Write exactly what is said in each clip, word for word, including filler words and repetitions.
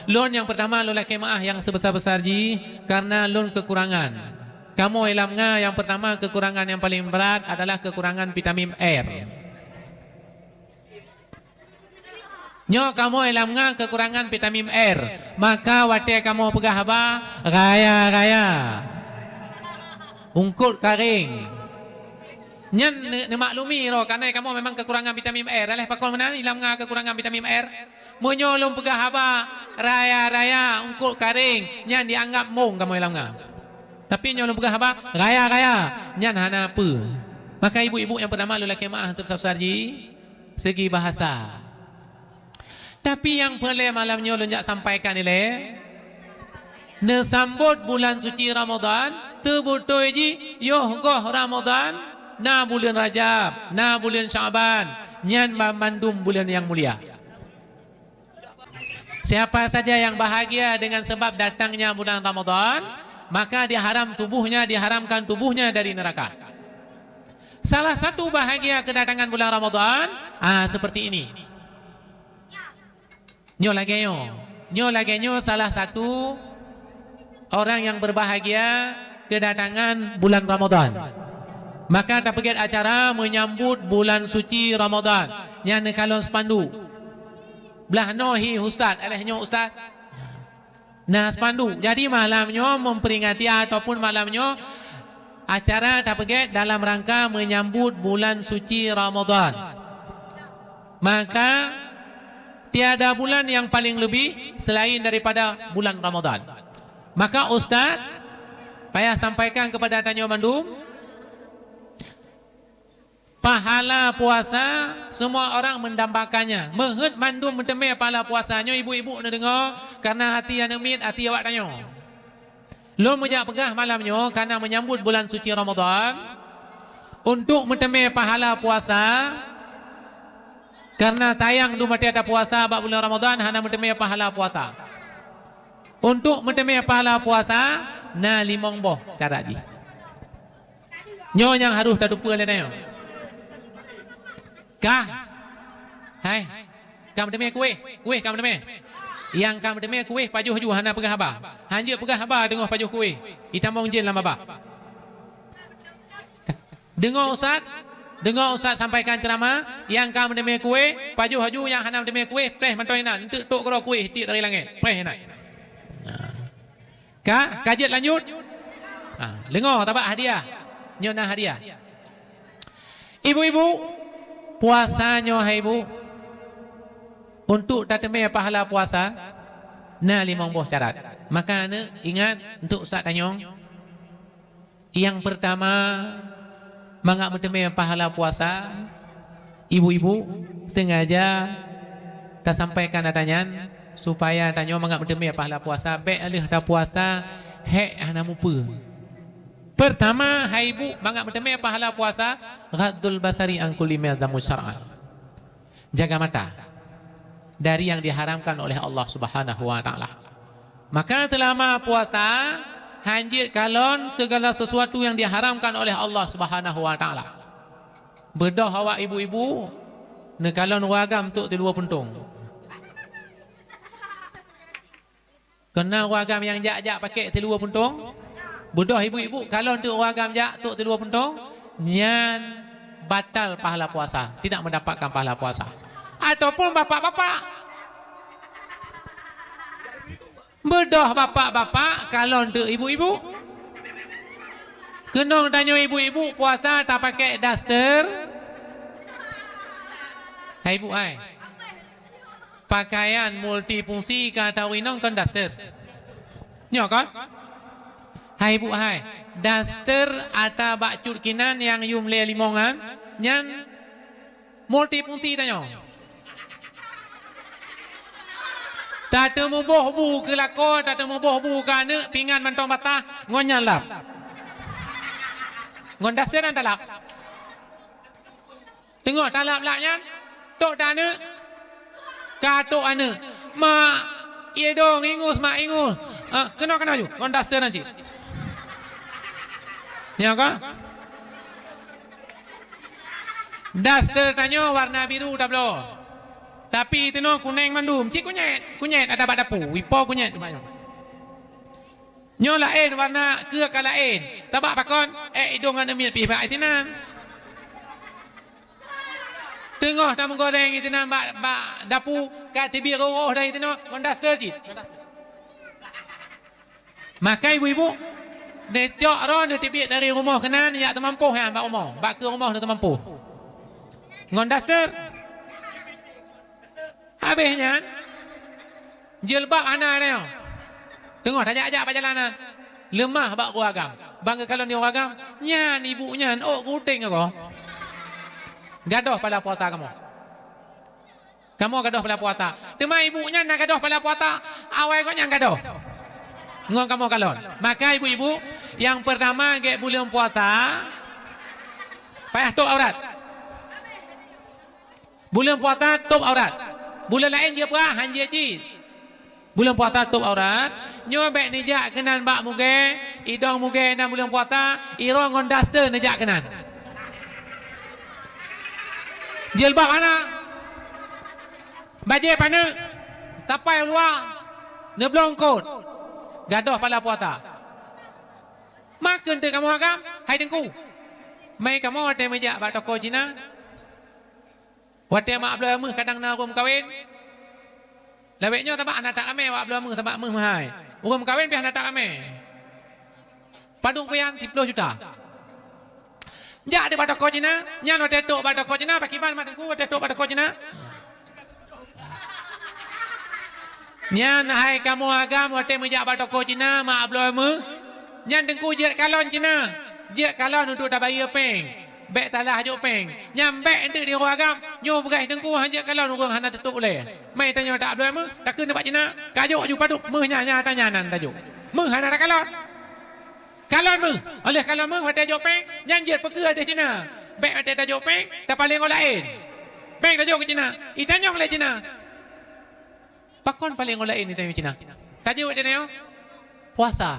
Lôn nyang peurtama lôn lakée meu'ah nyang seubesar-besar jih kareuna lôn keukurangan. Kamoe lam nga nyang peurtama keukurangan nyang paleng brat adalah keukurangan vitamin R. Nyoe kamoe lam nga keukurangan vitamin R, maka watée kamoe peugah haba, raya-raya, eungkot kareng. Nyan ne-, neumaklumi droe, kareuna kamoe memang keukurangan vitamin R. Aléh pakon meunan ilam nga keukurangan vitamin R? Meunyoe lôn peugah haba, raya-raya, eungkot kareng, nyan dianggap mong kamoe lam nga. Tapi nyoe lôn peugah haba, raya-raya, nyan hana peue. Maka ibu-ibu nyang peurtama lôn lakée meu'ah seubesar-besar jih, segi bahasa. Tapi nyang peureulée malam nyoe lôn jak sampaikan ilée, neusambot bulan suci Ramadhan, teubeutôi jih yoh goh Ramadhan, na buleuen Rajab, na buleuen Sya'ban, nyan banmandum buleuen nyang mulia. Siapa saja yang bahagia dengan sebab datangnya bulan Ramadhan, maka diharam tubuhnya, diharamkan tubuhnya dari neraka. Salah satu bahagia kedatangan bulan Ramadhan, ah, seperti ini. Nyoe lagée nyoe. Nyoe lagée nyoe salah satu orang yang berbahagia kedatangan bulan Ramadhan. Maka tapeugét acara menyambut bulan suci Ramadhan. Nyan neukalon spanduk. Blah noe hi ustaz, aléh nyoe ustaz. Na spanduk. Jadi malam nyoe memperingati ataupun malam nyoe acara tapeugét dalam rangka menyambut bulan suci Ramadhan. Maka tiada bulan yang paling lebih selain daripada bulan Ramadhan. Maka ustaz payah sampaikan kepada tanyoe mandum, pahala puasa semua orang mendambakannya. Meuheuet mandum meuteumé pahala puasa. Nyoe ibu-ibu neudeungoe, kareuna hati aneuk miet, hati awak tanyoe. Lôn meujak peugah malam nyoe kareuna menyambut bulan suci Ramadhan, untuk meuteumé pahala puasa, kareuna tayang dum watée tapuasa bak bulan Ramadhan hana meuteumé pahala puasa. Untuk meuteumé pahala puasa na limong boh syarat jih. Nyoe nyang harôh tateupeue lé tanyoe. Kah? Hai. Ka meuteumé kueh? Kueh ka meuteumé? Nyang ka meuteumé kueh pajoh ju hana peugah haba. Hanjeuet peugah haba teungoh pajoh kueh. Itamong jén lam babah. Deungoe ustaz, deungoe ustaz sampaikan ceramah, nyang ka meuteumé kueh, pajoh ju, nyang hana meuteumé kueh, preh mantong inan, enteuk tok keudroe kueh tiek dari langét. Preh inan. Nah. Ka, ka jeuet lanjut? Ha, deungoe tabak hadiah. Nyoe na hadiah. Ibu-ibu, puasa nyoe hai ibu, untuk tateumé pahala puasa, na limong boh syarat. Maka aneuk ingat untuk ustaz tanyong. Nyang peurtama, mangat meuteumé pahala puasa, ibu-ibu sengaja tasampaikan ata nyan supaya tanyoe mangat meuteumé pahala puasa, bék lheueh tapuasa hék hana mupeue. Peurtama, hai ibu, mangat meuteumé pahala puasa, ghadul basari an kulli ma yalzamu syar'an. Jaga mata dari yang diharamkan oleh Allah Subhanahu wa taala. Maka seulama puasa, hanjeuet kalon segala sesuatu yang diharamkan oleh Allah Subhanahu wa taala. Beudôh awak ibu-ibu, neukalon ureueng agam tuk teulua puntông. Keunan ureueng agam nyang jak-jak pakék teulua puntông, beudôh ibu-ibu kalon teuk ureueng agam jak tuk teulua puntông, nyan batal pahala puasa, tidak mendapatkan pahala puasa. Ataupun bapak-bapak, beudôh bapak-bapak kalon teuk ibu-ibu. Keunong tanyoe ibu-ibu puasa tapakék daster. Hai ibu ai. Pakaian multifungsi ka tawi nong kon daster. Nyoe kon? Hai bu hai, daster ata bak cut kinan nyang yum lé limong nyan, nyan multifungsi tanyoe. Tateumuboh bu keu lakoe, tateumuboh bu keu aneuk, pingan mantong bataih, ngon nyan lap. Ngon daster nyan talap. Teungoh talap-lap nyan, tok aneuk, ka tok aneuk. Mak, ie dong, ingus, mak, ingus. Ah, keunoe, keunoe ju, ngon daster nyan cit. Nyoe ka? Daster tanyoe warna biru tabloe. Tapi teunoe kuneng mandum, cit kunyét, kunyét ada bak dapu, ipo kunyét bak nyoe. Nyoe laén warna, keu ka laén. Tabak pakon, ék idong aneuk miet pih bak itinan. Teungoh tameugoréng itinan bak, bak dapu, ka teubiet roh-roh dari teunoe, ngon daster cit. Maka ibu-ibu, neucok roh neuteubiet dari rumoh keunan, jak teumampoh nyan bak rumoh, bak keu rumoh neuteumampôh. Ngon daster. Habéh nyan, jilbab hana nyoe. Teungoh tajak-jak bak jalan nyan. Leumah bak ureueng agam. Bang geukalon di ureueng agam, nyan ibu nyan ôk geutem goe. Gadôh pala puasa kamoe. Kamoe gadôh pala puasa. Teuma ibu nyan na gadôh pala puasa, awai gobnyan gadôh. Ngon kamoe kalon. Maka ibu-ibu, nyang peurtama gét buleuen puasa, payah tôp aurat. Buleuen puasa tôp aurat. Buleuen laén jeuet peurah, han jeuet cit. Buleuen puasa tôp aurat, nyoe bék neujak keunan bak mugée, idong mugée nan buleuen puasa, iroe ngon daster neujak keunan. Jilbab hana, bajée paneuk, tapai u luwa, neublong kot, gadôh pala puasa. Makheun teuk kamoe agam, hai Teungku. Mai kamoe watée meujak bak toko Cina. Watée mak bloe meuh kadang na ureuëng meukawen. Lawét nyoe sabab hana that ramé wak bloe meuh sabab meuh meuhai. Ureuëng meukawen pih hana that ramé. Padub kuyan siplôh juta. Jak di bak toko Cina, nyan watée trok bak toko Cina, pakriban mak Teungku watée trok bak toko Cina. Nyan hai kamoe agam watée meujak bak toko Cina mak bloe meuh. Nyan Teungku jeuet kalon Cina. Jeuet kalon untuk tabayeue péng. Bék talah jok péng. Nyan bék enteuk di ureuëng agam, nyoe beugaih Teungku han jeuet kalon ureuëng hana teutuk ulée. Mai tanyoe tak bloe meuh, takheun bak Cina, kajok ju padub meuh nyan nyang tanya nan tajok. Meuh hana takalon. Kalon meuh, oleh kalon meuh watée jok péng, nyan jeuet peukeu ateueh Cina. Bék watée tajok péng, tapaleng ngon laén. Péng tajok keu Cina, itanyong lé Cina. Pakon paleng ngon laén itanyong Cina? Tajok watée nyoe puasa.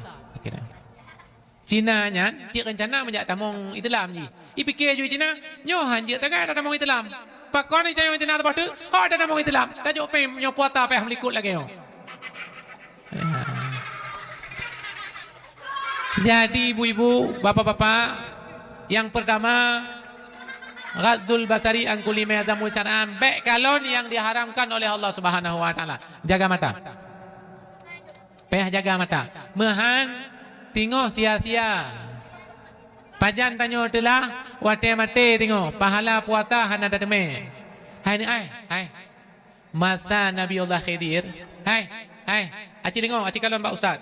Cina nyan cit reuncana meujak tamong Islam jih. Ipike ju Cina, nyoe han jeuet tagai tatamong Islam. Pakon itanyong Cina saboh teuk, hok tatamong Islam. Tajok péng nyoe puasa payah meulikot lagée nyoe. Jadi ibu-ibu, bapak-bapak, nyang peurtama, ghadhdul basari an kulli ma yahzamul syar'an, bék kalon nyang diharamkan oleh Allah Subhanahu wa Taala. Jaga mata. Payah jaga mata. Meuhan teungoh sia-sia. Pajan tanyoe teulah watée maté teungoh, pahala puasa hana tateumé. Hai ni ai, hai. Masa Nabiullah Khidir, hai, hai, aci deungoe, aci kalon bak ustaz.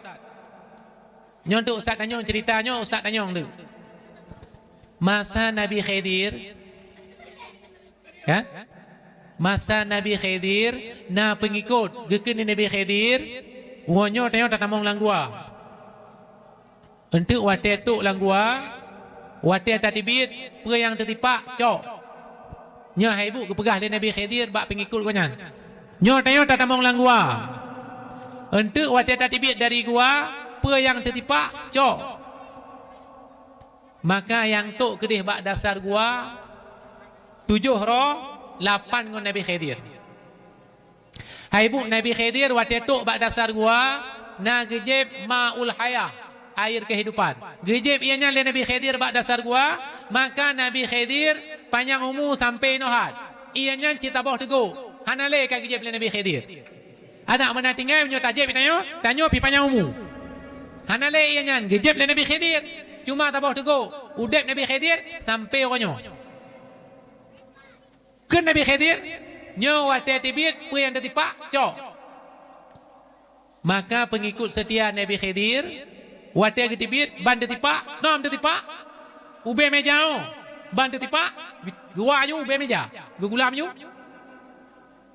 Nyoe tu ustaz tanyong cerita nyoe, ustaz tanyong tu. Masa Nabi Khidir, ya? Masa Nabi Khidir na peungikot, geukheun Nabi Khidir, "Uroe nyoe tanyoe tatamong lam gua." Eunteuk watée trok lam gua, watée tateubiet, peue nyang teutipak, cok. Nyoe hai buet geupeugah lé Nabi Khidir bak peungikot gobnyan. Nyoe tanyoe tatamong lam gua. Eunteuk watée tateubiet dari gua, peue nyang teutipak, cok. Maka nyang trok keudeh bak dasar gua, tujoh droe, lapan ngon Nabi Khidir. Hai buet Nabi Khidir watée trok bak dasar gua, na geujéb maul hayah, air kehidupan. Geujéb ié nyan lé Nabi Khidir bak dasar gua, maka Nabi Khidir panyang umu sampoe inoe hat. Ié nyan cit taboh teugok, hana lé ka geujéb lé Nabi Khidir. Adak meunan tinggai meunyoe tajéb tanyoe, tanyoe pih panyang umu. Hana lé ié nyan geujéb lé Nabi Khidir, cuma taboh teugok udeb Nabi Khidir sampoe uroe nyoe. Kheun Nabi Khidir, "Nyoe watée teubiet peue nyang teutipak, cok." Maka peungikot seutia Nabi Khidir, watée geuteubiet ban teutipak, nom teutipak, ubée meja nyoe, ban teutipak, geu-, geuwa ju ubée meja, geugulam ju.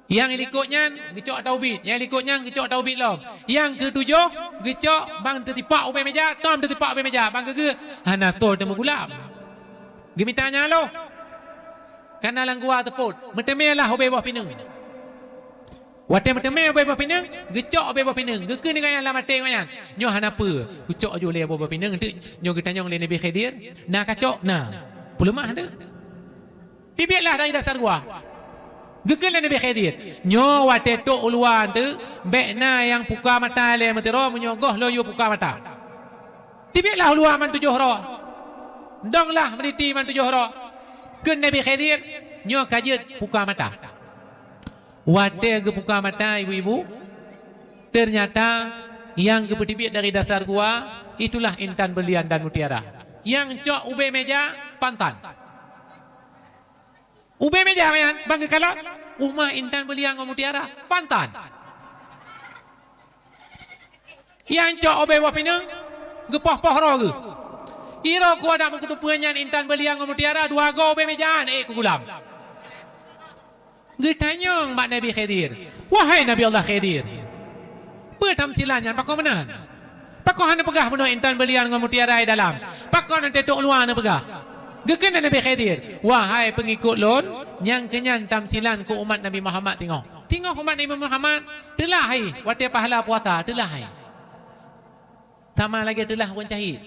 Nyang likot nyan geucok taubit, nyang likot nyan geucok taubit lom. Nyang keutujoh geucok ban teutipak ubée meja, tom teutipak ubée meja, ban geugeu hana toe teumeugulam. Geumita nyang lom. Kana lam gua teupot, meuteumé lah ubée boh pineung. Watée meuteumé ubée boh pineung, geucok ubée boh pineung, geukheun ngon nyang lam até ngon nyan. Nyoe hana peue, geucok ju lé boh pineung, eunteuk nyoe geutanyong lé Nabi Khidir, "Na kacok?" "Na." Peuleumah deuh. Teubiet lah dari dasar gua. Geukheun lé Nabi Khidir, "Nyoe watée trok u luwa teuk, bék na nyang puka mata lé meuteuro, meunyoe goh lôn yue puka mata. Teubiet lah u luwa man tujoh droe. Dong lah meuriti man tujoh droe." Kheun Nabi Khidir, "Nyoe ka jeuet puka mata." Watée geupuka mata ibu-ibu, ternyata nyang geupeuteubiet dari dasar gua, itulah intan berlian dan mutiara. Nyang cok ubé méja, pantan. Ubé méja nyan, ban geukalon, uma intan berlian ngon mutiara, pantan. Nyang cok ubé boh pineung, geupoh-poh roh geuh. Iroe ku adak meukeuteupeue nyan intan berlian ngon mutiara, dua goe ubé méja nyan, ék keu gulam. Geutanyong bak Nabi Khidir, "Wahai Nabi Allah Khidir, peue tamsilan nyan pakon meunan? Pakon hana peugah meunoe intan berlian ngon mutiara di dalam? Pakon hana trok luwa neupeugah?" Geukheun lé Nabi Khidir, "Wahai peungikut lôn, nyang keunyan tamsilan keu umat Nabi Muhammad tingoh. Tingoh umat Nabi Muhammad teulah hai watée pahala puasa, teulah hai. Sama lagée teulah ureuëng syahid."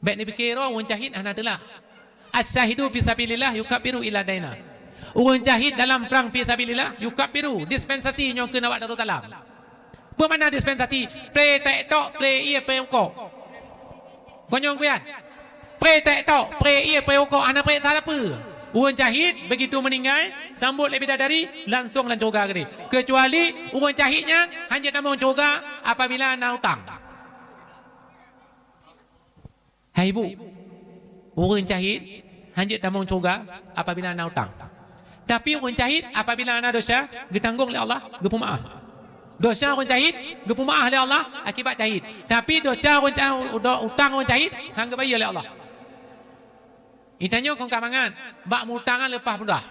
Bék neupike droe ureuëng syahid hana teulah. "Asy-syahidu fi sabilillah yukaffiru illa daina." Ureuëng syahid dalam prang fi sabilillah yukaffiru, dispensasi nyoe keuh awak Darussalam. Peue makna dispensasi? Pré teutok, pré ié, pré uko. Konyong kuyan. Pré teutok, pré ié, pré uko, hana pré sapeue. Ureuëng syahid begitu meninggai, sambot lé bidadari, langsong lam syeuruga keudeh. Kecuali ureuëng syahid nyan hana jeuet tamong syeuruga apabila na utang. Hai bu, ureuëng syahid hana jeuet tamong syeuruga apabila na utang. Tapi ureuëng syahid apabila na desya, geutanggong lé Allah, geupeumaáh. Desya ureuëng syahid geupeumaáh lé Allah akibat syahid. Tapi desya ureuëng syahid, utang ureuëng syahid hana geubayeue lé Allah. Geutanyoe kon ka mangat, bak meuutang leupah mudah.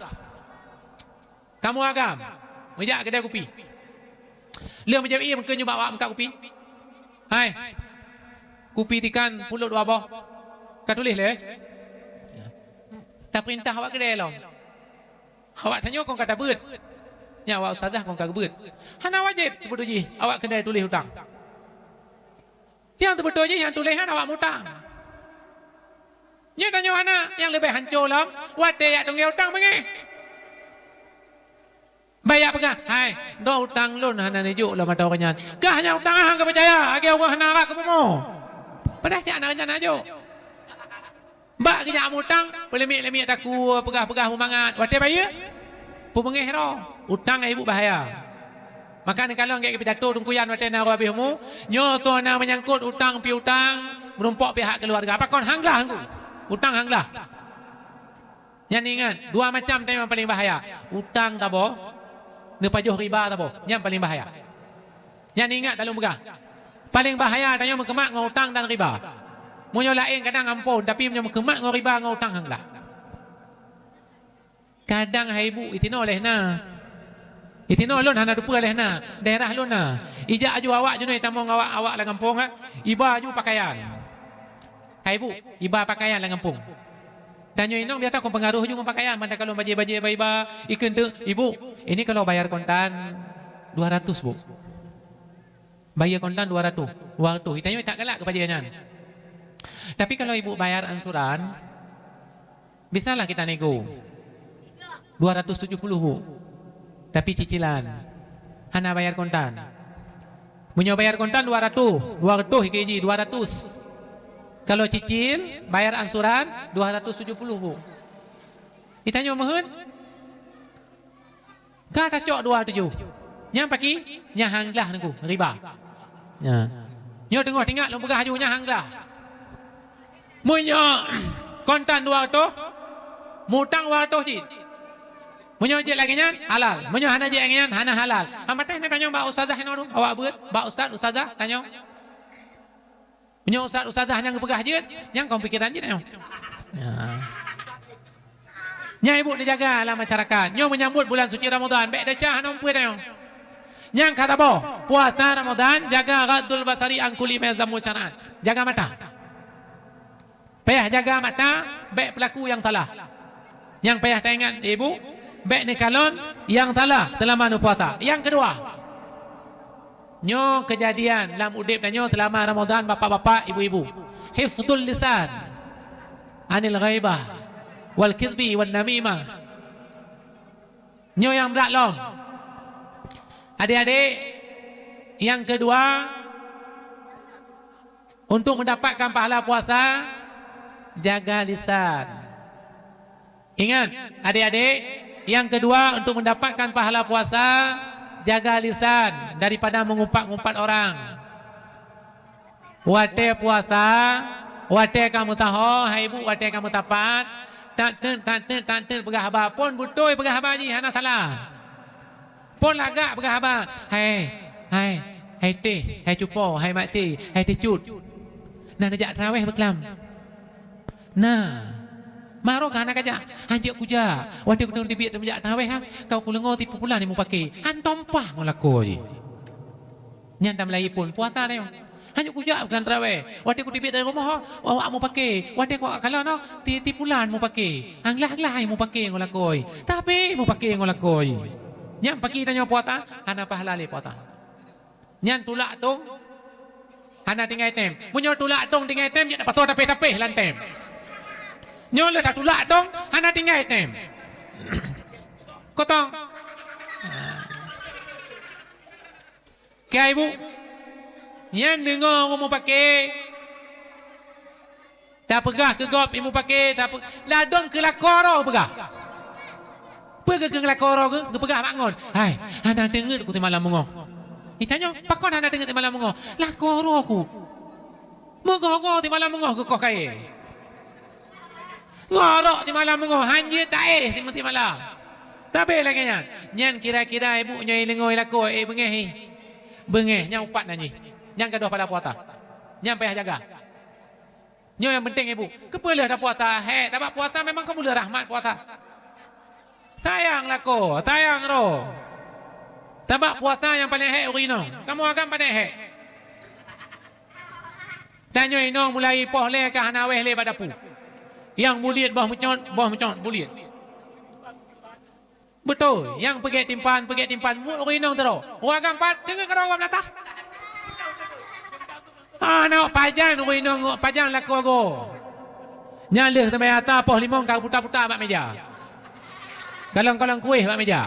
Kamoe agam, meujak keudè kupi. Lheueh meujak ie, meukeunyoe bak awak meukat kupi. "Hai, kupi tikan pulot dua boh. Ka tuléh lé?" Tapeurintah awak keudè lom. Awak tanyoe kon ka tabeuet. Nyan awak ustazah kon ka geubeuet. Hana wajéb seubeutôi jih awak keudè tuléh utang. Nyang teubeutôi jih nyang tuléh nyan awak mutang. Nyoe tanyoe hana, nyang leubeh hanco lom, watée jak tunggée utang beungéh. Baya peugah, "Hai, droe utang lôn hana neujok lom atau nyan. Kah nyang utang hana geupeucaya, lagée ureuëng hana rab keu bumoe." Padahai cit hana rencana jok. Bak geujak mutang, peuleumiek-leumiek takue, peugah-peugah meumangat. Watée bayeue, peubeungéh droe, utang ibu bahaya. Maka neukalon gét pidato Teungku Yan watée na roh habéh umu, nyoe toh na meunyangkot utang piutang, meurumpok pihak keuluwarga. Pakon hang glah Teungku? Utang hang glah. Nyan ingat, dua macam tanyoe nyang paleng bahaya. Utang saboh, neupajoh riba saboh. Nyan paleng bahaya. Nyan ingat, talu peugah. Paleng bahaya tanyoe meukeumat ngon utang dan riba. Meunyoe laén kadang ampon, tapi meunyoe meukeumat ngon riba ngon utang hang glah. Kadang hai bu, itinoe lé na. Itinoe lôn hana teupeue lé na, daerah lôn na. Ijak aju awak jinoe tamong awak-awak lam gampông, ha? Iba aju pakaian. Hai bu, iba pakaian lam gampông. Tanyoe inong biasa kon peungaroh ju ngon pakaian, mantong kalon bajée-bajée iba-iba, ikheun teuk, "Ibu, ini kalau bayar kontan dua ratus, Bu." Bayar kontan dua ratus, dua ratus. Itanyoe tak galak keu bajée nyan. Tapi kalau ibu bayar ansuran, bisalah kita nego. Dua ratus tujuh puluh, Bu. Tapi cicilan. Hana bayar kontan. Meunyoe bayar kontan dua ratus, dua ratus ikei ji, dua ratus. Kalau cicil, bayar ansuran dua ratus tujuh puluh, Bu. Itanyoe meuheuet, ka tacok dua tujoh. Nyang paki, nyang hang glah Teungku, riba. Nya. Nyoe teungoh tingak lôn peugah aju nyang hang glah. Meunyoe kontan dua ratus, mutang dua ratus cit. Meunyoe jeuet lagée nyan, halal. Meunyoe hana jeuet lagée nyan, hana halal. Hamba teuh neutanyong bak ustazah inoe, awak beuet, bak ustaz, ustazah, tanyong. Meunyoe ustaz, ustazah nyang geupeugah jeuet, nyang kon pikeran jih nyoe. Ya. Nyan ibu neujaga lam masyarakat. Nyoe menyambut bulan suci Ramadan, bék desya hana umpue tanyoe. Nyang ka taboh, puasa Ramadan, jaga ghaddul basari an kulli ma yalzamu syar'an. Jaga mata. Payah jaga mata, bék peulaku nyang salah. Nyang payah taingat, ibu, bék neukalon nyang salah seulama neupuasa. Nyang keudua, nyoe keujadian lam udeb tanyoe seulama Ramadan, bapak-bapak, ibu-ibu. Hifdzul lisan anil ghaibah wal kizbi wan namimah. Nyoe nyang brat lom. Adik-adik, nyang keudua, untuk mendapatkan pahala puasa, jaga lisan. Ingat, adik-adik, nyang keudua, untuk mendapatkan pahala puasa, jaga lisan daripada mengumpat-ngumpat orang. Watée puasa, watée ka meusaho, hai ibu, watée ka meusapat, that teuk, that teuk, that teuk peugah haba. Phon beutôi peugah haba jih, hana salah. Phon lagak peugah haba, "Hai, hai, hai teh, hai cupo, hai makcik, hai teucut. Na neujak taraweh beuklam?" Na. Maro ka hana kajak? Hanjeuet kujak. Watée kudong teubiet teumeuJak taraweh ha, ka kudeungo tipu pulan nyang mupake. Hantom paih ngon lakoe jih. Nyan tameulayeue phon puasa nyoe. Hanjeuet kujak keulan taraweh. Watée kuteubiet dari rumoh, awak mupake. Watée kukalon, ti, tipu pulan mupake. Anglah-anglah mupake ngon lakoe. Tapi mupake ngon lakoe. Nyan paki tanyoe puasa, hana pahala lé puasa. Nyan tulak tong, hana tinggai tem. Meunyoe tulak tong tinggai tem, jak tapato tapeh-tapeh lam tem. Nyoe leuh tatulak tong, hana tinggai tem. Kotong. Keu ibu, nyan deungoe ureuëng mupake, tapeugah keu gob, ibu pake, tape-, ladôm keu lakoe droe peugah. Peue keu keu lakoe droe geu-, geupeugah bak ngon? "Hai, hana deungeut ku simalam beungoh." Itanyoe, "Pakon hana deungeut simalam beungoh?" "Lakoe droe ku meugoh-goh simalam beungoh geukoh kayée." Ngorok simalam beungoh, hanjeuet taéh simalam. Tapi lagée nyan, nyan kira-kira ibu nyoe ileungoe lakoe, eh, beungéh ih. Beungéh, nyan upat nan jih. Nyan gadôh pahala puasa. Nyan payah jaga. Nyoe nyang penting ibu. Keupeue lheueh tapuasa? Hék, tabak puasa memang ka buleuen rahmat puasa. Sayang lakoe, sayang droe. Tabak puasa nyang paleng hék ureuëng inong. Kamoe agam padahai hék. Tanyoe inong mulai poh lhée ka hana wéh lé bak dapu. Nyang buliet boh meucot, boh meucot buliet. Beutôi, nyang peugét timphan, peugét timphan, buet ureuëng inong teuroe. Ureuëng agam pat, deungon keudroe bak meunatah. Hana pajan ureuëng inong, pajan lakoe goe. Nyan lheueh teumé ata poh limong ka puta-puta bak meja. Kalon-kalon kueh bak meja.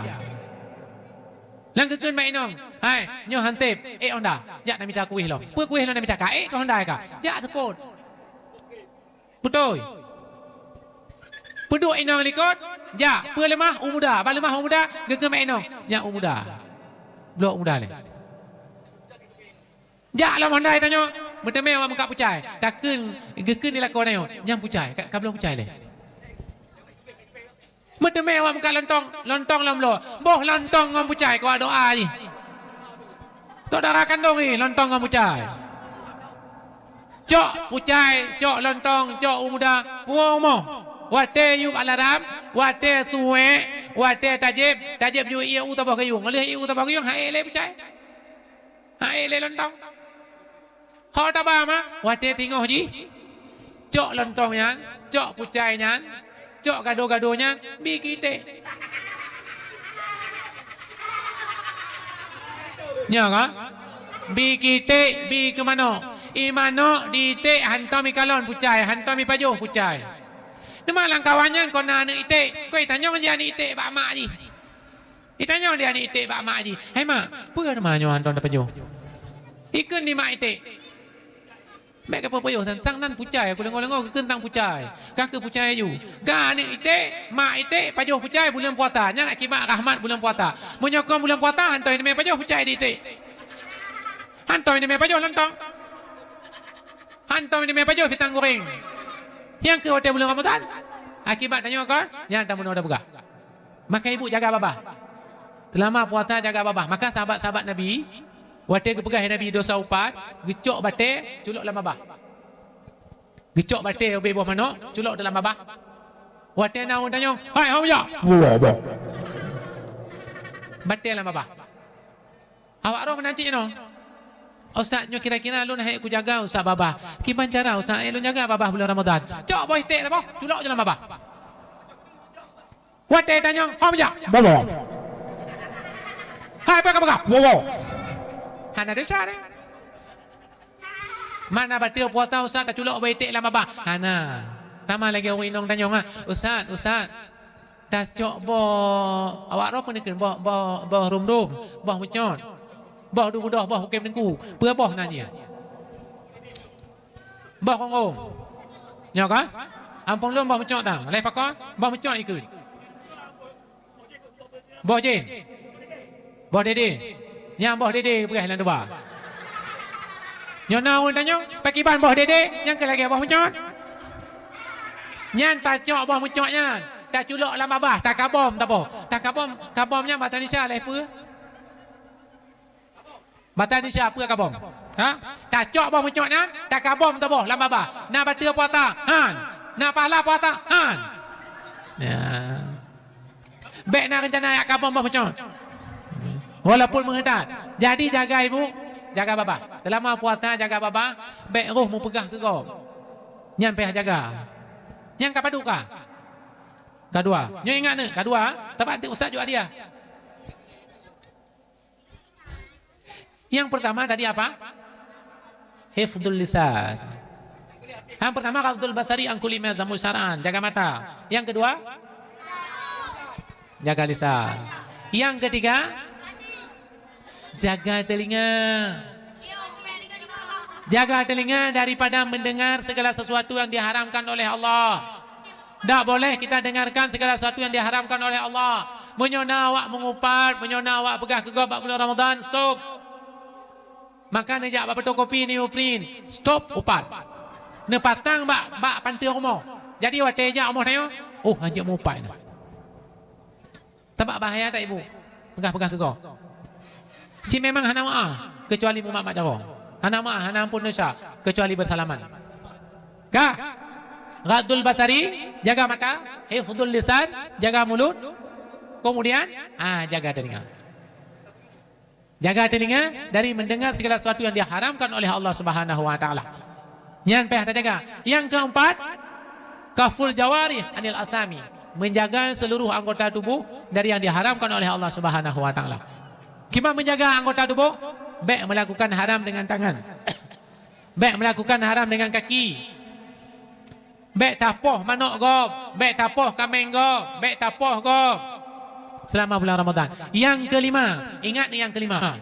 Lam geukheun bak inong, "Hai, nyoe han teb, ék honda, jak na mita kueh lom." "Peue kueh lom na mita?" "Ka ék keu honda ka, jak seupôt." Beutôi. Peuduek inong likot, jak, peue leumah u muda, ban leumah u muda, geukheun bak inong, "Nyak u muda." Bloe u muda lé. Jak lom honda tanyoe, meuteumé awak meukat pucai. Takheun, geukheun di lakoe tanyoe, "Nyan pucai, ka, ka bloe pucai lé." Meuteumé awak meukat lontong, lontong lom bloe. Boh lontong ngon pucai keu doa jih. Tok dara kandong jih lontong ngon pucai. Cok pucai, cok lontong, cok u muda, puwoe rumoh. Watée yub alarm, watée tuwék, watée tajeb, tajeb yub ié u saboh gayueng. Lheueh ié u saboh gayueng, han ék lé pucai. Han ék lé lontong. Ho taba ma, watée teungoh jih, cok lontong nyan, cok pucai nyan, cok gado-gado nyan, bi keu iték. Nyoe ka? Bi keu iték, bi keu manok. I manok di iték hantom ikalon pucai, hantom ipajoh pucai. Teuma lam kawan nyan kon na aneuëk iték, kon itanyong jih aneuëk iték bak mak jih. Itanyong di aneuëk iték bak mak jih, "Hai mak, peue teuma nyoe hantom tapajoh?" Ikheun di mak iték, "Bék kapeupeuyoh teuntang nan pucai, kudeungo-deungo geukheun teuntang pucai. Ka keuh pucai aju." Ka aneuëk iték, mak iték pajoh pucai buleuen puasa, nyan akibat rahmat buleuen puasa. Meunyoe kon buleuen puasa, hantom ineumé pajoh pucai di iték. Hantom ineumé pajoh lontong. Hantom ineumé pajoh pisang goreng. Nyang keuh watée buleuen Ramadhan. Akibat tanyoe kon, nyan tameunoe tapeugah. Maka ibu jaga babah. Seulama puasa jaga babah. Maka sahabat-sahabat Nabi, watée geupeugah Nabi dosa upat, geucok batée, culok lam babah. Geucok batée ubé boh manok, culok dalam babah. Watée na ureuëng tanyong, "Hai, hom jak!" Batée lam babah. Awak roh meunan cit nyoe. "Ustaz, nyoe kira-kira lôn hék kujaga, Ustaz, babah. Kiban cara, Ustaz, hék lôn jaga babah buleuen Ramadhan?" Cok boh iték saboh, culok dalam babah. Watée tanyong, "Hom jak!" "Boh, boh." "Hai, peue kapeugah?" "Boh, boh." Hana desya deh. Mana bateue puasa, Ustaz, taculok boh iték lam babah? Hana. Sama lagée ureuëng inong tanyong, ha, "Ustaz, Ustaz, Tacok boh, awak droe peuneukheun boh, boh, boh rhom-rhom, boh meucot, boh dudoh, boh ukèe meuningku. Peue boh nan jih? Boh konggong. Nyoe ka? Ampôn lôn boh meucot tang. Lheuh pakon? Boh meucot ikheun. Boh jén. Boh dédé. Nyang boh dédé peugah lam tuba. Nyoe na ureueng tanyong, pakriban boh dédé nyang keu lagèe boh meucot. Nyan tacok boh meucot nyan, taculok lam babah, takabom taboh. Takabom, kabom nyan bahasa Indonesia lé peue? Bahasa Indonesia peue kabom? Ha? Tacok boh meucot nyan, takabom taboh lam babah. Na bateue puasa, han. Na pahala puasa, han. Ya. Bèk na reuncana jak kabom boh meucot. Walaupun meungetat. Jadi jaga ibu, jaga babah. Seulama puasa jaga babah, bèk roh meupeugah keu gob. Nyan payah jaga. Nyan ka padub ka? Ka dua. Nyoe ingat neuh, ka dua. Teuma nanti ustaz jok hadiah. Yang pertama tadi apa? Hifdzul lisan. Yang pertama, ghadhdul basari an kulli ma yadhummu syar'an, jaga mata. Yang kedua, jaga lisan. Yang ketiga, jaga telinga. Jaga telinga daripada mendengar segala sesuatu yang diharamkan oleh Allah. Ndak boleh kita dengarkan segala sesuatu yang diharamkan oleh Allah. Meunyoe na awak meungupat, meunyoe na awak peugah keu gob bak bulan Ramadan, stop. Maka neujak bak fotokopi, neuprint, stop upat. Neupasang bak, bak panteue rumoh. Jadi watèe jak rumoh tanyoe, oh, hanjeuet meuupat nyoe. Sabab bahaya that ibu, peugah-peugah keu gob. Cit memang hana meu'ah, keucuali mumat-mat jaroe. Hana meu'ah, hana ampôn desya, keucuali beusalaman. Ka? Ghadhdul basari, jaga mata, hifdzul lisan, jaga mulut, kemudian, ah, jaga telinga. Jaga telinga dari mendengar segala sesuatu yang diharamkan oleh Allah Subhanahu wa Ta'ala. Nyan payah tajaga. Yang keempat, kaful jawarih anil athami, menjaga seluruh anggota tubuh dari yang diharamkan oleh Allah Subhanahu wa Ta'ala. Kiban menjaga anggota tubuh? Bèk melakukan haram dengan tangan. Bèk melakukan haram dengan kaki. Bèk tapoh manok gob, bèk tapoh kaméng gob, bèk tapoh gob selama bulan Ramadan. Yang kelima, ingat ni yang kelima.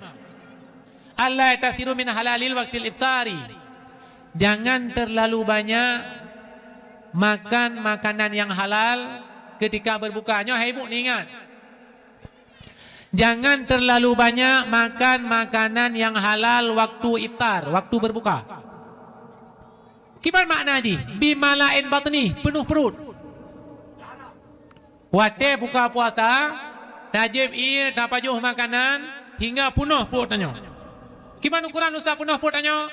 Alla taksiru min halalil waqtil iftari. Jangan terlalu banyak makan makanan yang halal ketika berbuka. Nyoe hai ibu ni ingat. Jangan terlalu banyak makan makanan yang halal waktu iftar, waktu berbuka. Kiban makna jih? Bimala'in batni, peunoh pruet. Watèe buka puasa, tajieb ié, tapajoh makanan hingga peunoh pruet tanyoe. Kiban ukuran ustaz peunoh pruet tanyoe?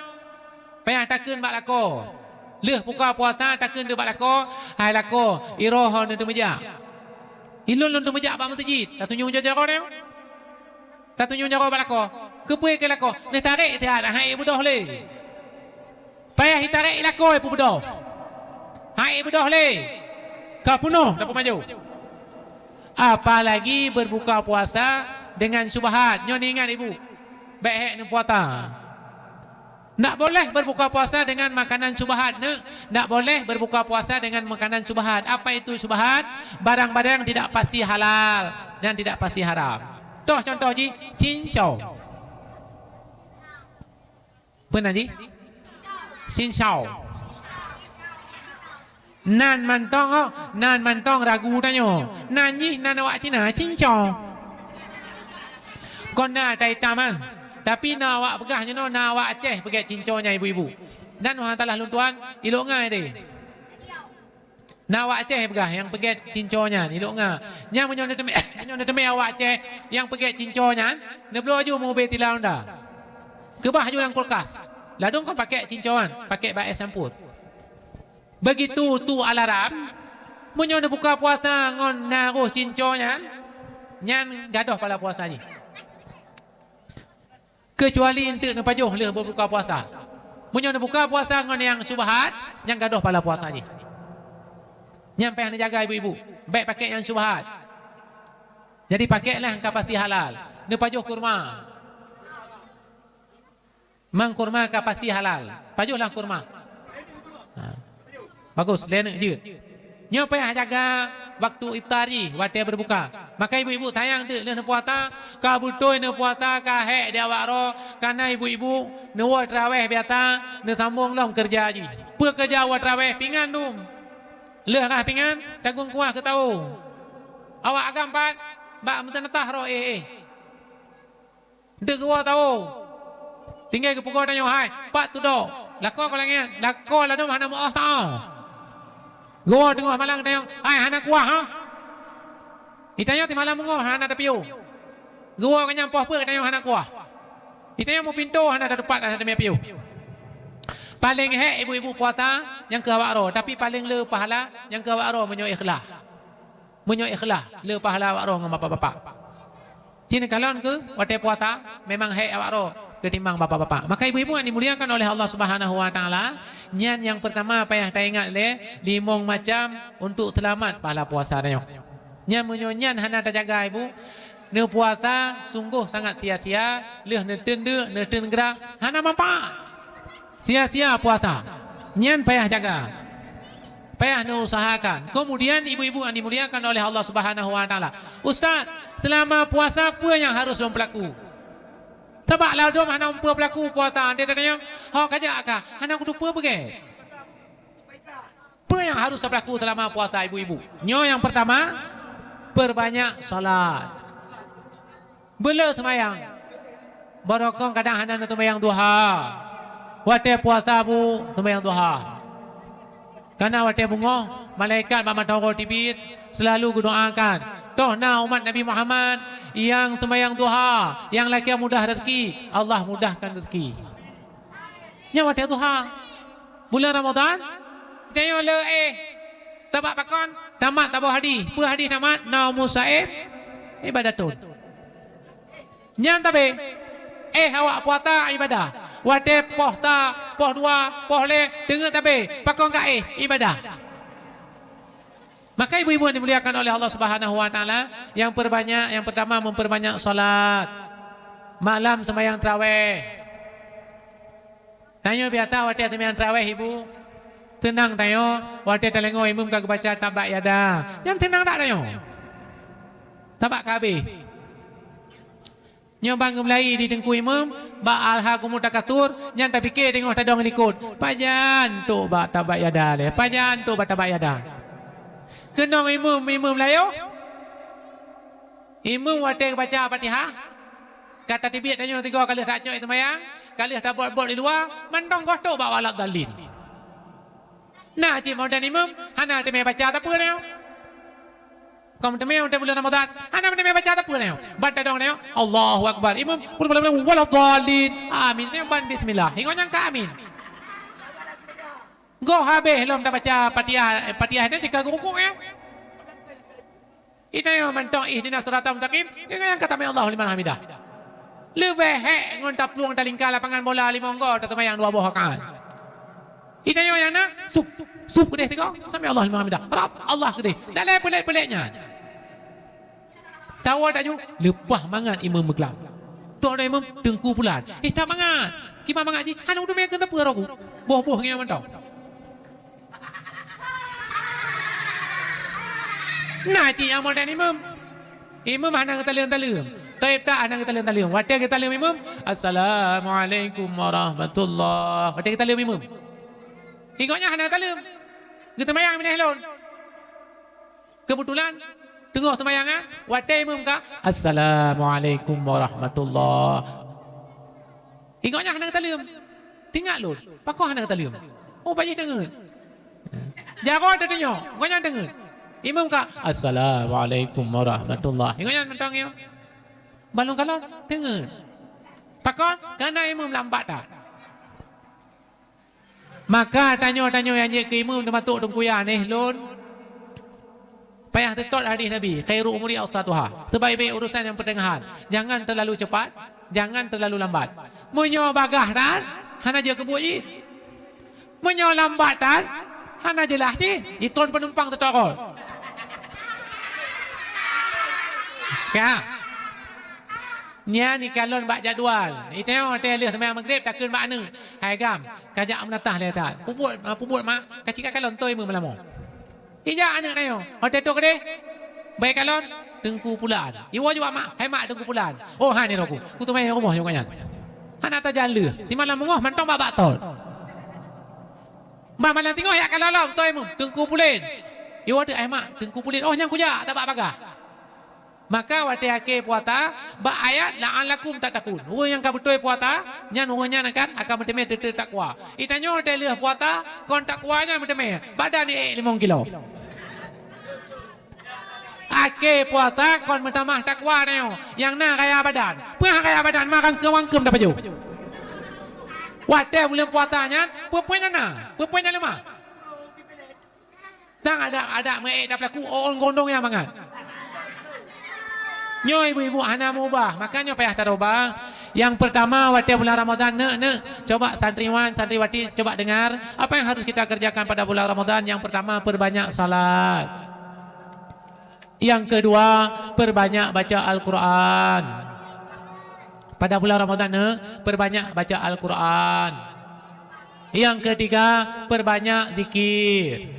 Payah takheun bak lakoe. Lheueh buka puasa takheun bak lakoe, "Hai lakoe, iroh ho neuteumèe jak." Ilôn lôn teumèe jak bak meuseujid, tatunyong jaroe nyoe. Tatunyong jaroe bak lakoe. Keupeue keu lakoe? Neutarek siat, han ék beudôh lé. Payah itarek i lakoe peubeudôh. Han ék beudôh lé. Ka peunoh tapeumajoh. Apalagi berbuka puasa dengan syubhat. Nyoe neuingat ibu. Bèk hék neupuasa. Ndak boleh berbuka puasa dengan makanan syubhat, ndak boleh berbuka puasa dengan makanan syubhat. Apa itu syubhat? Barang-barang tidak pasti halal dan tidak pasti haram. Toh contoh jih, cincau. Peue nan jih? Cincau. Nan mantong, oh, nan mantong ragu tanyoe. Nan jih nan awak Cina, cincau. Kon na tai taman. Tapi na awak peugah nyoe, na awak Aceh peugèt cincau nyan ibu-ibu. Nan wah talah lôn tuan, ilok ngai deh. Na awak Aceh peugah nyang peugèt cincau nyan, ilok ngai. Nyan meunyoe neuteumèe, meunyoe neuteumèe awak Aceh nyang peugèt cincau nyan, neubloe aju meubèe tila honda. Keubah aju lam kulkas. Ladôm kon pakèk cincau nyan, pakèk bak es campur. Begitu tu alarm, meunyoe neubuka puasa ngon na roh cincau nyan, nyan gadôh pala puasa jih. Keucuali eunteuk neupajoh lheueh beubuka puasa. Meunyoe neubuka puasa ngon nyang syubhat, nyan gadôh pala puasa jih. Nyan payah neujaga ibu-ibu, bèk pakèk nyang syubhat. Jadi pakèklah nyang ka pasti halal. Neupajoh kurma. Mang kurma ka pasti halal. Pajohlah kurma. Ha. Bagus, lé neuk jeuet. Nyoe payah jaga waktu iftar jih, watée beurebuka. Maka ibu-ibu sayang teuk lheueh neupuasa, ka beutôi neupuasa ka hék di awak droe, kana ibu-ibu neuwoe teurawéh biasa, neusambong lom keureuja jih. Peue keureuja woe teurawéh? Pingan dum. Lheueh rhah pingan, tagung kuah keu tawö. Awak agam pat bak meuteunatah roh éh-éh. Deuh geuwoe tawö. Tinggai geupeugoe tanyoe, "Hai, pat tudok?" Lakoe ka lagée nyan, lakoe ladôm hana meuoh saôh. Geuwoe teungoh malam tanyoe, "Hai, hana kuah, ha?" Di tanyoe timalam beungoh hana tapiôh. Geuwoe keu nyan poh peuet tanyoe hana kuah. Di tanyoe meupintoe hana tatupat, hana tamé piôh. Paléng hék ibu-ibu puasa nyang keu awak droe, tapi paléng le pahala nyang keu awak droe meunyoe ikhlas. Meunyoe ikhlas, le pahala awak droe ngon bapak-bapak. Ci neukalon keu watée puasa memang hék awak droe keutimbang bapak-bapak. Maka ibu-ibu nyang dimuliakan oleh Allah Subhanahu wa Taala, nyan nyang peurtama payah taingat lé limong macam untuk seulamat pahala puasa tanyoe. Nyan meunyoe nyan hana tajaga ibu, neupuasa sunggoh sangat sia-sia, lheueh neuteun deuk, neuteun grah, hana manfaat. Sia-sia puasa. Nyan payah jaga. Payah neuusahakan. Kemudian ibu-ibu yang dimuliakan oleh Allah Subhanahu wa Taala. "Ustaz, selama puasa peue nyang harus lôn peulaku?" Sabab ladôm hana peue peulaku puasa, até tanyong, "Ho kajak kah?" Hana kuteupeu beugée. Peue nyang harus tapeulaku selama puasa ibu-ibu? Nyoe nyang peurtama, peurbanyak salat. Beuleu seumayang. Barokon kadang hana neuseumayang duha. Watée puasa bu seumayang duha. Kana watée beungoh, malaikat bak mata uroe teubiet seulalu geudoakan, "Toh na umat Nabi Muhammad nyang seumayang duha, nyang lakée mudah rezeki, Allah mudahkan rezeki." Nyan watée duha. Buleuen Ramadhan, tanyoe le éh. Tabak pakon? Tamat taboh hadih. Peue hadih tamat? Naumus saim ibadatun. Nyan tabe. Éh awak puasa ibadah. Watée poh sa, poh dua, poh lhée, teungeut tabe. Pakon ka éh? Ibadah. Maka ibu-ibu yang dimuliakan oleh Allah Subhanahu wa Taala, yang perbanyak, yang pertama memperbanyak salat. Malam sembahyang tarawih. Tanyoe biasa watée seumayang tarawih ibu, seunang tanyoe watée tadeungoe imum ka geubaca tabbat yada. Nyan seunang that tanyoe. Tabbat ka habéh. Nyoe ban geumulai di teungku imum bak Alhakumut Takatsur, nyan tapike teungoh tadong likot. Pajan tok bak tabbat yada lé, pajan tok bak tabbat yada. Keunong imum, imum layoh. Imum watée geubaca Fatihah, ka tateubiet tanyoe sigoe ka lheueh tacok seumayang, ka lheueh tabot-bot di luwa, mantong goh tok bak waladhdallin. Na cit modern imum hana teumé baca sapeue nyoe. Kon teumé watée buleuen Ramadhan hana teumé baca sapeue nyoe. Ban tadong nyoe, Allahu Akbar. Imum, "Waladhdallin." Amin. Nyoe ban bismillah. Ingat nyang ka amin. Goh habéh lom tabaca Fatihah, Fatihah nyan tika geurukuk nyoe. Itanyoe mantong ihdinas siratal mustaqim, deungon nyang ka tamé Allahu liman hamidah. Leubeh hék ngon taplueng talingka lapangan bola limong goe taseumayang dua boh rakaat. Itanyoe nyang na, sup, sup keudeh tiga, sami Allahu liman hamidah. Rab, Allah keudeh. Dalai peulét-peulét nyan. Tawoe taju, leupah mangat imum meuklam. Toh na imum, teungku pulan. Eh, that mangat. Kiban mangat jih, hana udumé keu teupeu roku. Boh-boh ngieng mantong. Na cit nyang modern imum. Imum hana geutaleueng-taleueng. Toib that hana geutaleueng-taleueng. Watée geutaleueng imum, "Assalamualaikum warahmatullah." Watée geutaleueng imum. Ingat nyan hana geutaleueng. Geuteumayang binéh lôn. Keubeutulan, teungoh teumayang, watée imum ka, "Assalamualaikum warahmatullah." Ingat nyan hana geutaleueng. Teuingat lôn, pakon hana geutaleueng? Oh, bajih teungeut. Jaroe teutunyok, gobnyan teungeut. Imum ka, "Assalamualaikum warahmatullah." Ingat nyan mantong nyoe. Ban lôn kalon, teungeut. Pakon? Kareuna imum lambat that. Maka tanyoe-tanyoe nyang jeuet keu imum teumasok teungku Yan, eh, lôn. Payah teutot hadis Nabi, "Khairu umuri awsatuha." Sebaik-baik urusan nyang peuteungahan. Jangan terlalu cepat, jangan terlalu lambat. Meunyoe bagaih that, hana jeuet keu buet jih. Meunyoe lambat that, hana jeulaih jih. Itron penumpang teutorot. Ya. Nyan ikalon bak jadwal. Itanyoe watée lheueh seumayang Maghrib takheun bak aneuk, "Hai agam, kajak meunatah lé that. Peubuet, peubuet mak, kacika kalon toe meumeulamoe." Ijak aneuk tanyoe, watèe trôk keudéh, bèk kalon, Teungku Pulan. Iwoe jaweueb mak, "Hai mak, Teungku Pulan." "Oh, han nyoe ku, kuteumèe rumoh nyoe nyan." Hana tajan lheueh, simalam beungoh mantong bak-bak thôn. Bah malam teungoh jak kalon lom, toh imeum, "Teungku Pulan." Iwoe teuk, "Hai mak, Teungku Pulan." "Oh, nyan kujak, tabak bagah." Maka watèe akhé puasa, bak ayat la'allakum tattaqun. Ureueng nyang ka beutôi puasa, nyan ureueng nyan akan, akan meuteumèe teuteuk takwa. Geutanyoe watèe lheueh puasa, kon takwa nyan meuteumèe, badan ék limong kilo. Akhé puasa kon meutamah takwa tanyoe, nyang na raya badan. Peue raya badan, ma rangkeum-rangkeum tapajoh. Watèe buleuen puasa nyan, peue-peue nyang na, peue-peue nyang leumah. Tan adak-adak meuék tapeulaku, ôn gondong nyang mangat. Nyoe ibu-ibu hana meubah, maka nyoe payah taroba. Nyang peurtama, watèe bulan Ramadhan, neuk, neuk, coba santriwan, santriwati, coba dengar. Apa yang harus kita kerjakan pada bulan Ramadhan? Yang pertama, perbanyak salat. Yang kedua, perbanyak baca Al-Quran. Pada bulan Ramadhan, neuk, perbanyak baca Al-Quran. Yang ketiga, perbanyak zikir.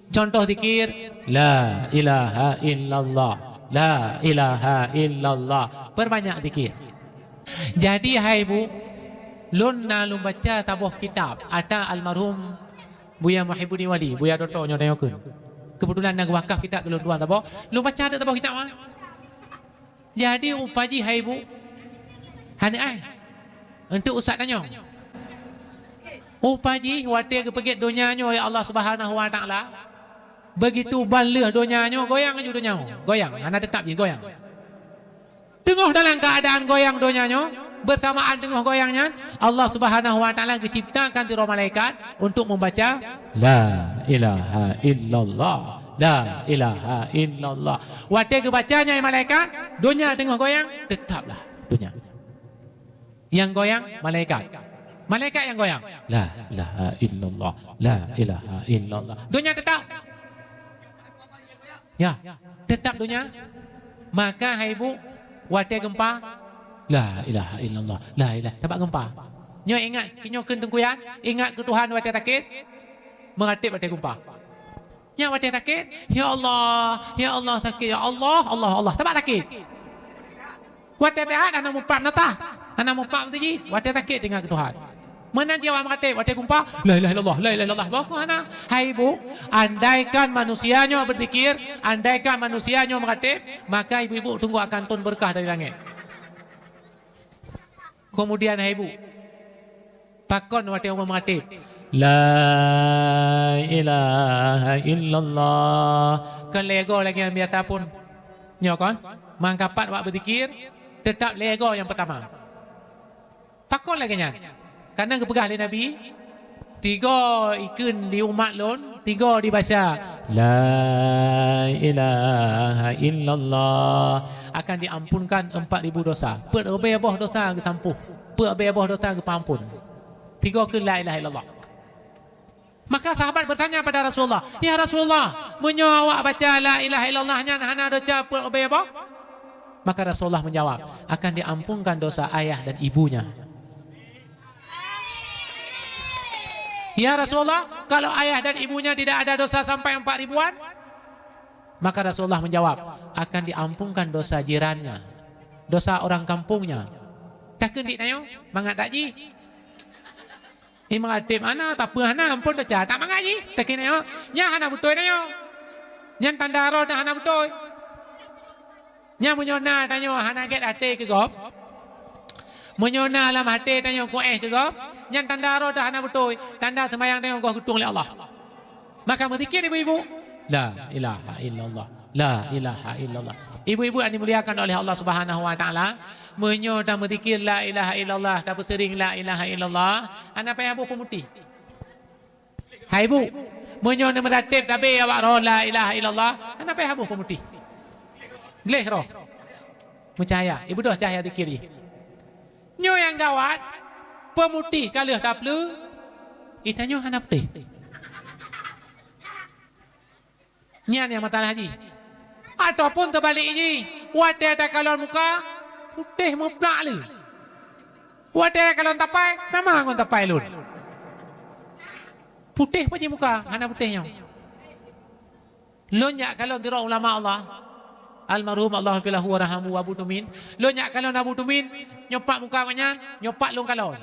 Contoh zikir, "La ilaha illallah, la ilaha illallah." Perbanyak zikir. Jadi, hai bu, lôn na lôn baca saboh kitab ata almarhum Buya Muhibbuddin Wali, Buya Doto nyoe tanyoe kheun. Keubeutulan na geuwakaf kitab keu lôn tuan saboh. Lôn baca teuk saboh kitab nyan. Jadi, upajih hai bu, hana ai. Untuk ustaz tanyoe. Upajih watèe geupeugèt donya nyoe lé Allah Subhanahu wa Taala, begitu ban lheueh donya nyoe, goyang laju donya nyoe. Goyang, hana teutap jih, goyang. Teungoh dalam keuadaan goyang donya nyoe, beursamaan teungoh goyang nyan, Allah Subhanahu wa Taala geuciptakan sidroe malaikat untuk membaca, "La ilaha illallah, la ilaha illallah." Watèe geubaca nyan malaikat, donya teungoh goyang, teutaplah donya. Nyang goyang malaikat. Malaikat nyang goyang. "La ilaha illallah, la ilaha illallah." Donya teutap. Ya, teutap donya. Maka hai bu, watèe geumpa, "La ilaha illallah, la ilaha," tabak geumpa. Nyoe ingat, nyoe kheun Teungku Yan, ingat keu Tuhan watèe sakét, meuratéb watèe geumpa. Nyan watèe sakét, "Ya Allah, ya Allah, sakét, ya Allah, Allah, Allah." Tabak sakét. Watèe seuhat hana mupat neutah, hana mupat meutuji, watèe sakét teuingat keu Tuhan. Meunan cit awak meuratéb, watèe geumpa, "La ilaha illallah, la ilaha illallah." Bukon hana. Hai ibu, andaikan manusia nyoe beuzikir, andaikan manusia nyoe meuratéb, maka ibu-ibu teungku akan tron beureukat dari langét. Keumudian hai bu, pakon watèe uroe meuratéb, "La ilaha illallah." Kon lhèe goe lagèe nyang biasa phon. Nyoe kon, mangkapat wak beuzikir, teutap lhèe goe nyang peurtama. Pakon lagèe nyan? Kareuna geupeugah lé Nabi, "Tiga ikheun di umat lôn, tiga dibaca, 'La ilaha illallah,' akan diampunkan empat ribu dosa." Peuet ribèe boh dosa geusampôh, peuet ribèe boh dosa geupeuampon. Tiga kheun la ilaha illallah. Maka sahabat bertanya pada Rasulullah, "Ya Rasulullah, meunyoe awak baca la ilaha illallah nyan hana desya peuet ribèe boh?" Maka Rasulullah menjawab, "Akan diampunkan dosa ayah dan ibunya." "Ya Rasulullah, kalau ayah dan ibunya tidak ada dosa sampai empat ribuan?" Maka Rasulullah menjawab, "Akan diampunkan dosa jirannya, dosa orang kampungnya." Takheun di tanyoe, mangat that jih. Imam Khatib hana, tapeue hana, amphon desya, tak mangat jih. Takheun tanyoe, nyan hana beutôi tanyoe. Nyan tanda roh dan hana beutôi. Nyan meunyoe na tanyoe hana gét até keu gob, meunyoe na lam até tanyoe kuéh keu gob, nyan tanda roh dan hana beutôi, tanda seumayang tanyoe goh geutueng lé Allah. Maka meuzikir ibu-ibu, "La ilaha illallah, la ilaha illallah." Ibu-ibu yang dimuliakan oleh Allah Subhanahu wa Taala, meunyoe tameuzikir la ilaha illallah, tapeuseuring la ilaha illallah, hana payah boh peumutih. Hai bu, meunyoe neumeuratéb tabé awak roh la ilaha illallah, hana payah boh peumutih. Gleh roh. Meucahya, ibeudôh cahya zikir jih. Nyoe nyang gawat, peumutih ka lheueh tapeuleueh, geutanyoe hana putéh. Nyan nyang masalah jih. Ataupun teubalek jih, watèe takalon muka, putéh muplak lé. Watèe takalon tapai, sama ngon tapai lôn. Putéh pajih muka, hana putéh nyoe. Lôn jak kalon sidroe ulama Allah, almarhum Allah filahu warhamu Abu Tumin. Lôn jak kalon Abu Tumin, nyoe pat muka gobnyan, nyoe pat lôn kalon.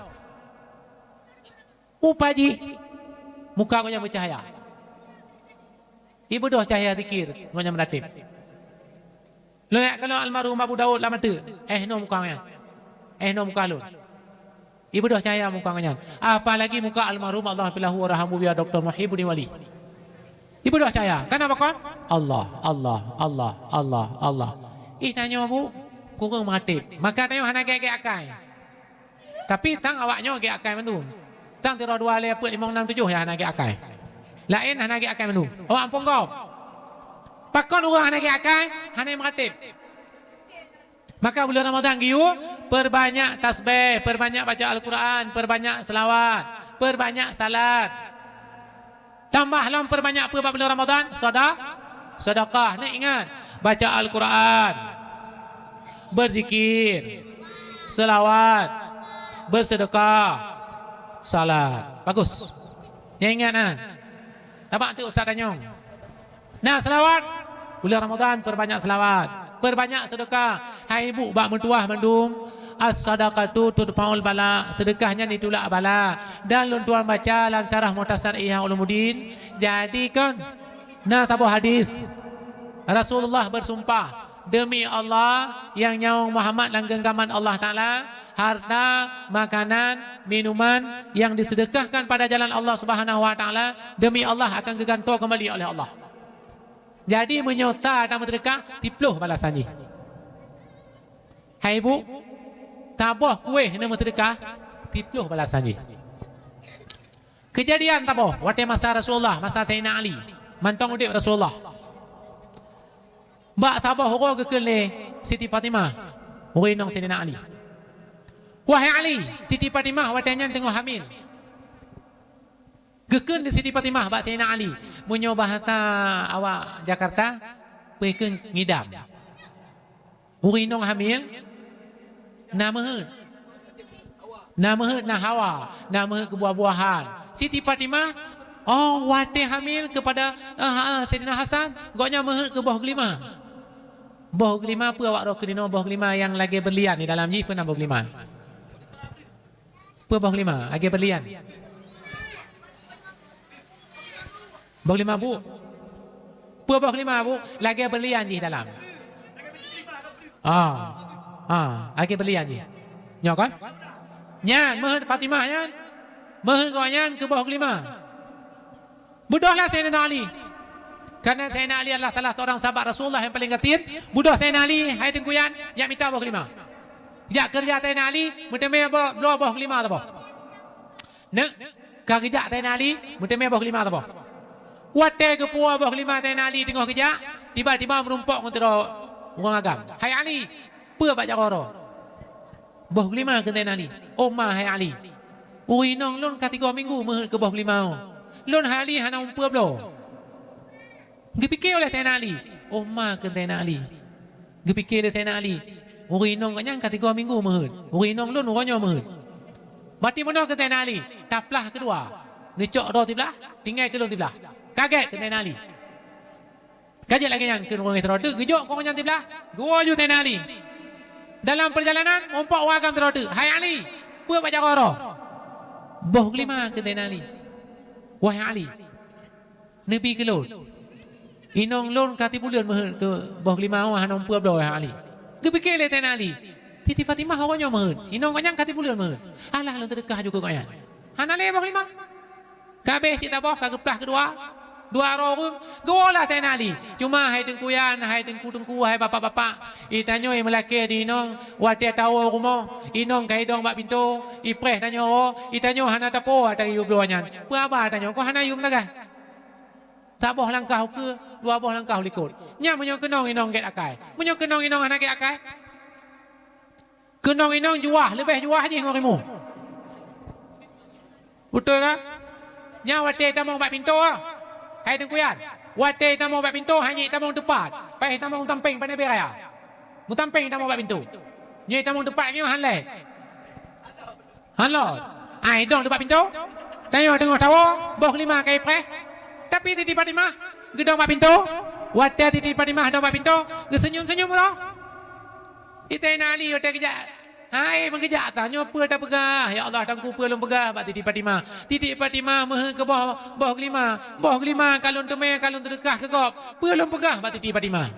Rupa jih muka gobnyan meucahya. Ibeudôh cahya zikir gobnyan meuratéb. Lôn jak kalon almarhum Abu Daud lam ateueh, eh, noe muka gobnyan. Eh, noe muka lôn. Ibeudôh cahya muka gobnyan. Apalagi muka almarhum Allah filahu warhamu biya Doktor Muhyiddin Wali. Ibeudôh cahya. Kana pakon? Allah, Allah, Allah, Allah, Allah. Ih, tanyoe, Bu, kureueng meuratéb. Maka tanyoe hana gét-gét akai. Tapi tang awak nyoe gét akai mandum. Tang sidroe dua lhèe peuet limong nam tujoh nyang hana gét akai. Laén hana gét akai mandum. Awak ampôn gob. Pakon ureueng hana gét akai? Hana meuratéb. Maka buleuen Ramadhan geuyue, peurbanyak tasbih, peurbanyak baca Al-Quran, peurbanyak seulawat, peurbanyak salat. Tambah lom peurbanyak peue bak buleuen Ramadhan? Sada-, sedekah. Neuingat, baca Al-Quran, beuzikir, seulawat, beuseudeukah, salat. Bagus. Neuingat, na. Tabak teuk ustaz tanyong. Na seulawat, buleuen Ramadhan peurbanyak seulawat, peurbanyak seudeukah. Hai ibu, bak meutuwah mandum, "As-sadaqatu tudfa'ul bala," seudeukah nyan jitulak bala. Dan lôn tuan baca lam syarah Mukhtasar Ihya Ulumuddin, jadi kon na saboh hadis, Rasulullah beusumpah, "Demi Allah nyang nyawöng Muhammad lam geunggaman Allah Taala, harta, makanan, minuman nyang diseudeukahkan pada jalan Allah Subhanahu wa Taala, demi Allah akan geugantoe keumbali oleh Allah." Jadi, meunyoe ta na meuseudeukah, siploh balasan jih. Hai ibu, saboh kueh na meuseudeukah, siploh balasan jih. Keujadian saboh, watée masa Rasulullah, masa Saidina Ali, mantong udeb Rasulullah. Bak saboh uroe geukheun lé Siti Fatimah, ureueng inong Saidina Ali, "Wahai Ali, Siti Fatimah watée nyan teungoh hamil." Geukheun lé Siti Fatimah bak Saidina Ali, meunyoe bahasa awak Jakarta, peue kheun ngidam. Ureueng inong hamil, na meuheuet. Na meuheuet, na hawa, na meuheuet keu buah-buahan. Siti Fatimah, oh, watée hamil keupada, eh, ha, Saidina Hasan, gobnyan meuheuet keu boh geulima. Boh geulima peue awak droe kheun inoe, boh geulima nyang lagée berlian di dalam jih peue nan boh geulima? Peue boh geulima? Lagée berlian. Boh geulima, Bu. Peue boh geulima, Bu? Lagée berlian jih dalam. Ah. Ah, lagée berlian jih. Nyoe kon? Nyan, meuheuet Fatimah nyan. Meuheuet gobnyan keu boh geulima. Beudôhlah Saidina Ali. Karena Saidina Ali adalah salah seorang sahabat Rasulullah yang paling yatim. Beudôh Saidina Ali, hai Teungku Yan, jak mita boh geulima. Jak keureuja Saidina Ali, meuteumé boh, bloe boh geulima saboh. Neuk, ka geujak Saidina Ali, meuteumé boh geulima saboh. Watée geupuwoe boh geulima Saidina Ali teungoh geujak, tiba-tiba meurumpok ngon sidroe ureueng agam. "Hai Ali, peue bak jaroe droe?" "Boh geulima," kheun Saidina Ali. "Oh ma, hai Ali, ureueng inong lôn ka tiga minggu meuheuet keu boh geulima. Lôn hai Ali hana umpue bloe." Geupike lé Saidina Ali, "Oh ma," kheun Saidina Ali. Geupike lé Saidina Ali, "Ureueng inong gobnyan ka tiga minggu meuheuet. Ureueng inong lôn uroe nyoe meuheuet." Bati meunoe kheun Saidina Ali, taplah keudua. Neucok droe siblah, tinggai keu lôn siblah. Ka gét kheun Saidina Ali. Ka jeuet lagée nyan kheun ureueng sidroe teuk, geujok keu ureueng nyan siblah, geuwoe ju Saidina Ali. Dalam peurjalanan, meurumpok ureueng agam sidroe teuk, "Hai Ali, peue bak jaroe droe?" "Boh geulima," kheun Saidina Ali. "Wahai Ali, neubi keu lôn. Inong lôn ka tibuleuen meuheuet keu boh geulima, hana umpue bloe, wahai Ali." Geupike lé Saidina Ali, "Siti Fatimah uroe nyoe meuheuet, inong gobnyan ka tibuleuen meuheuet. Alah lôn seudeukah ju keu gobnyan. Hana lé boh geulima." Ka abéh cit saboh, ka geuplah keudua. Dua droe ureueng, geuwoe lah Saidina Ali. "Cuma hai Teungku Yan, hai Teungku-teungku, hai bapak-bapak, i tanyoe meulakée di inong, watée tawoe rumoh, inong ka idong bak pintoe, ipreh tanyoe woe, i tanyoe hana tapo ata yue bloe nyan. Peue haba tanyoe, kon hana yue meutaga?" Saboh langkah ukeue, dua boh langkah u likot. Nyan meunyoe keunong inong gét akai. Meunyoe keunong inong hana gét akai, keunong inong juah, leubeh juah jih ngon rimueng. Beutôi kan? Nyan watée tamong bak pintoe, hai Teungku Yan. Watée tamong bak pintoe, hana jitamong teupat. Paih tamong tampéng pane bée raya. Meusampéng tamong bak pintoe. Nyoe tamong teupat nyoe han lé. Han lôn. Ai dong teupat pintoe. Tanyoe teungoh tawoe, boh geulima ka ipreh. Tapi Siti Fatimah, Geudong bak pintoe, watée Siti Fatimah dong bak pintoe, geuseunyum-seunyum uroe. Saidina Ali watée geujak, hai meugeujak, tanyoe peue tapeugah, "Ya Allah, Teungku, peue lôn peugah bak Siti Fatimah?" Siti Fatimah meuheuet keu boh, boh geulima, boh geulima ka lôn teumé, ka lôn teudeukah keu gob. Peue lôn peugah bak Siti Fatimah?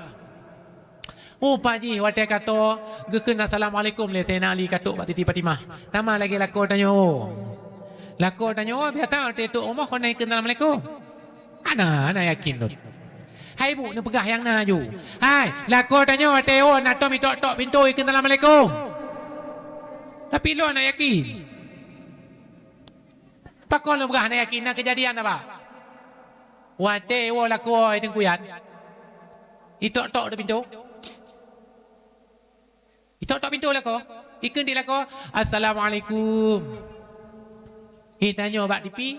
Rupa jih watée ka tô, geukheun assalamualaikum lé Saidina Ali ka trok bak Siti Fatimah. Teuma lagée lakoe tanyoe. Lakoe tanyoe biasa watée trok rumoh kon na ikheun assalamualaikum. Hana, hana yakin lôn. Hai bu, neupeugah nyang na ju. Hai, lakoe tanyoe watée woe na tom itok-tok pintoe ikheun assalamualaikum. Tapi lôn hana yakin. Pakon lôn peugah hana yakin, na keujadian haba. Watée woe lakoe Teungku Yan, itok-tok di pintoe. Itok-tok pintoe lakoe. Ikheun di lakoe, "Assalamualaikum." Itanyoe bak tipi.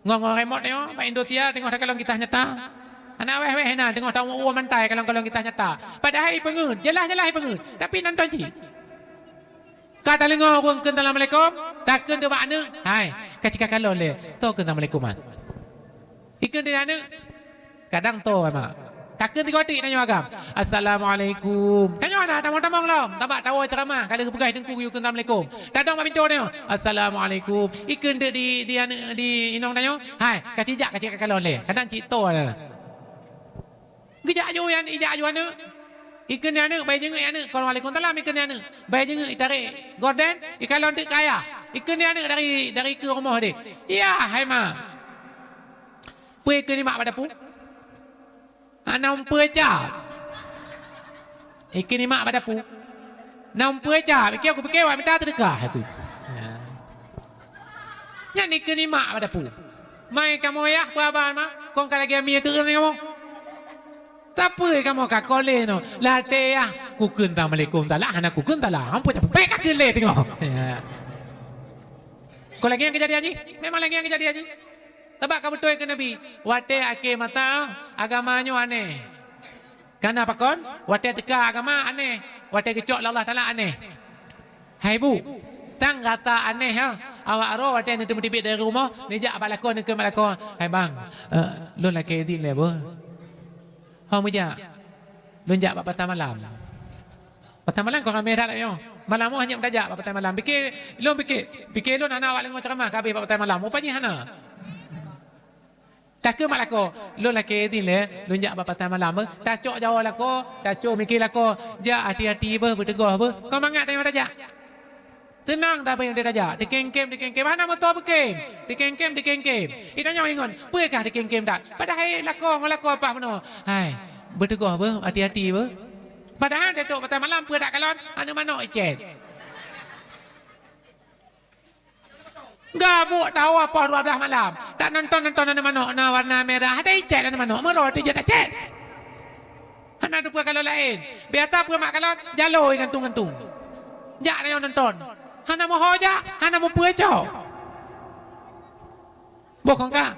Ngon-ngon remote nyoe, bak Indosiar teungoh takalon kisah nyata. Hana wéh-wéh na teungoh tauwoe-woe mantai kalon-kalon kisah nyata. Padahai ipeungeuet, jeulaih-jeulaih ipeungeuet. Tapi nonton cit. Ka tadeungoe ureuëng kheun assalamualaikum, takheun teubak aneuëk, "Hai, ka cit kakalon lé, toh kheun assalamualaikum, Man." Ikheun di aneuëk, kadang toh, mak. Takheun tiga atik tanyoe agam, "Assalamualaikum." Tanyoe na tamong-tamong lom, tabak tawoe ceuramah, ka lheueh peugah Teungku geuyue kheun assalamualaikum. Tadong bak pintoe tanyoe, "Assalamualaikum." Ikheun di, di aneuëk, di inong tanyoe, "Hai, ka cit jak, ka cit kakalon lé." Kadang cit toh na. Geujak aju, ijak aju aneuëk. Ikheun di aneuëk, bai jeungeuek aneuëk, kon waalaikumsalam ikheun di aneuëk. Bai jeungeuek itarek gorden, ikalon teuk keu ayah. Ikheun di aneuëk dari, dari keue rumoh deh. "Ya, hai ma." "Peue ikheun di mak bak dapu?" "Hana meupeue cap." Ikheun di mak bak dapu. "Hana meupeue cap, ikheun kupike awak mita teudeukah aku." Nyan ikheun di mak bak dapu. "Mai kamoe yah, peue haba ma, kon ka lagée mie keueun kamoe." "Tapeue kamoe ka kole nyoe? Latée yah kukheun assalamualaikum talah, hana kukheun talah. Ampôn, tapeue ka kheun lé teungoh." Ya. Kon lagée nyang keujadian jih? Memang lagée nyang keujadian jih. Tabak ka beutôi keu Nabi, watée akhé masa agama nyoe aneh. Kana pakon, watée teuka agama aneh, watée geucok lé Allah Taala aneh. Hai bu, tang rata aneh ha, awak roh watée neuteumeuteubit dari rumoh, neujak bak lakoe, neukheun bak lakoe, "Hai bang, eh, lôn lakée idin lé beuh." "Ho meujak?" "Lôn jak bak pasai malam." "Pasai malam kon ramé that nyoe. Malam nyoe hana meutajak bak pasai malam. Pike lôn pike, pike lôn hana awak lôn ceuramah ka habéh bak pasai malam." Rupajih hana. Takheun bak lakoe, "Lôn lakée idin lé, lôn jak bak pasai malam." Tacok jaroe lakoe, tacok miké lakoe, "Jak hati-hati beuh, beuteugah beuh. Kon mangat tanyoe tajak." Teunang tabeueng tajak, teukem-kem, teukem-kem, hana meutoe beukem. Teukem-kem, teukem-kem. Itanyong ingon, peue kah teukem-kem that? Padahai lakoe ngon lakoe paih meunoe. "Hai, beuteugah beuh, hati-hati beuh." Padahai teutôk pasai malam peue that kalon, aneuëk manok icét. Gabuk tawa poh dua blaih malam, tak nonton-nonton aneuëk manok na warna merah, ada icét aneuëk manok, meurôh teuh jeuet tacét. Hana teupeue kalon laén. Biasa peue mak kalon, jaloe gantung-gantung. Jak nyoe nonton. Hana meuho jak, hana meupeue cok. Boh kon ka?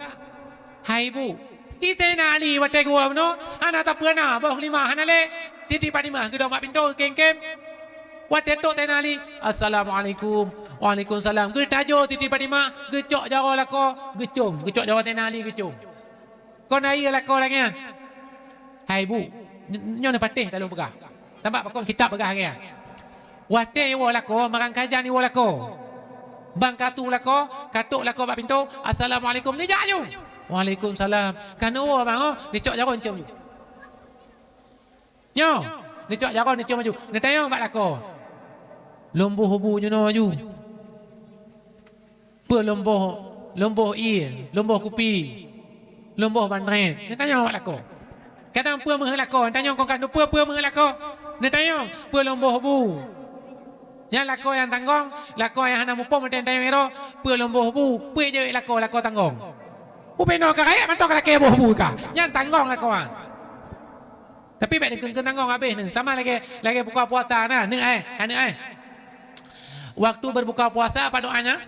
Hai bu. Saidina Ali watée geuwoe meunoe, hana tapeue na, boh lima hana lé. Siti Fatimah geudong bak pintoe geukem-kem. Watée trok Saidina Ali, "Assalamualaikum." "Waalaikumsalam." Geutajo Siti Fatimah, geucok jaroe lakoe, geucom. Geucok jaroe Saidina Ali geucom. Kon ayeue lakoe lagée nyan. Hai bu, nyoe neupatéh lôn peugah. Tabak pakon kitab peugah lagée nyan. Watée iwoe lakoe, meurangkajan iwoe lakoe. Bang ka tu lakoe, ka trok lakoe bak pintoe, "Assalamualaikum." Neujak aju. "Waalaikumsalam." Ka neuwoe bang oh, neucok jaroe neucom aju. Nyoe, neucok jaroe neucom aju. Neutanyong bak lakoe. Lôn boh bu nyoe aju. Peue lôn boh, lôn boh ié, lôn boh kupi, lôn boh bandrét? Neutanyong bak lakoe. Kadang peue meuheuet lakoe, neutanyong kon ka, peue, peue meuheuet lakoe? Neutanyong, peue lôn boh bu? Nyan lakoe nyang tanggong, lakoe nyang hana muphom watée neutanyong sidroe, peue lôn boh bu? Peue jaweueb lakoe, lakoe tanggong. Ubé noe ka rayeuk mantong ka lakée boh bu ka. Nyan tanggong lakoe nyan. Tapi bék neukheun-kheun tanggong habéh nyoe. Sama lagée, lagée buka puasa na, neuk eh, ka neuk eh. Waktu berbuka puasa apa doanya?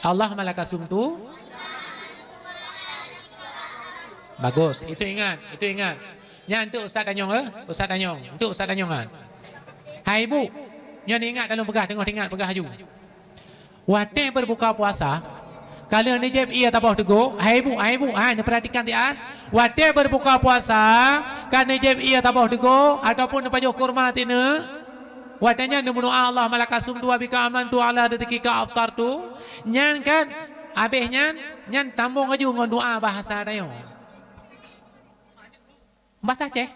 Allahumma laka sumtu. Bagus, itu ingat, itu ingat. Nyan untuk Ustaz Tanyong eh, Ustaz Tanyong, untuk Ustaz Tanyong kan. Hai ibu, nyoe ingat kalau peugah, tengok ingat peugah aju. Watée berbuka puasa, ka lheueh neujieb ié taboh teugok, hai bu, hai bu, hai neupeuratikan tiat. Watée berbuka puasa, ka neujieb ié taboh teugok ataupun neupajoh kurma tineuk, watée nyan neumeudoá, "Allahumma laka sumtu wa bika amantu wa ala rizqika aftartu." Nyan kan, abéh nyan, nyan tambong laju ngon doá bahasa tanyoe. Bahasa Aceh.